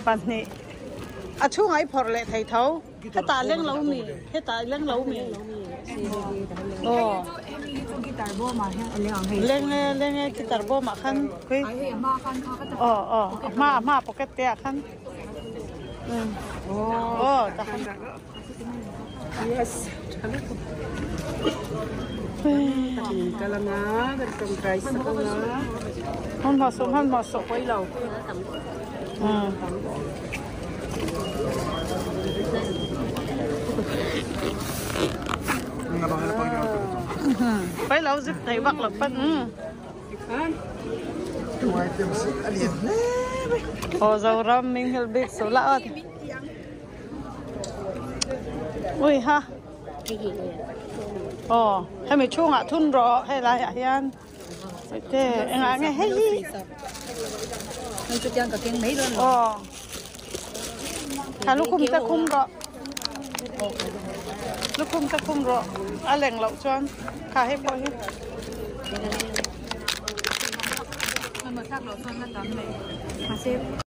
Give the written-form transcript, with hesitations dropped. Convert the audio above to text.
Pahnih. A chhungah i phawrh leh thei tho. Hetah leng lo mi? Hetah leng lo mi? Aw. Leng e, leng e guitar bawmah khan khui. Aw aw a hma a hma pocket te ah khan. Aw tah khan. Yes. Hmanhmawh suh hmanhmawh suh. Pai lo zip thei vak lo pan. Aw Zoram min hil bik su la aw. Ui ha. Aw hemi chhungah thun rawh hei laiah hian te engah nge hei hi. Aw tha lukhum te khum rawh lukhum te khum rawh a leng loh chuan kha hei pawh hi.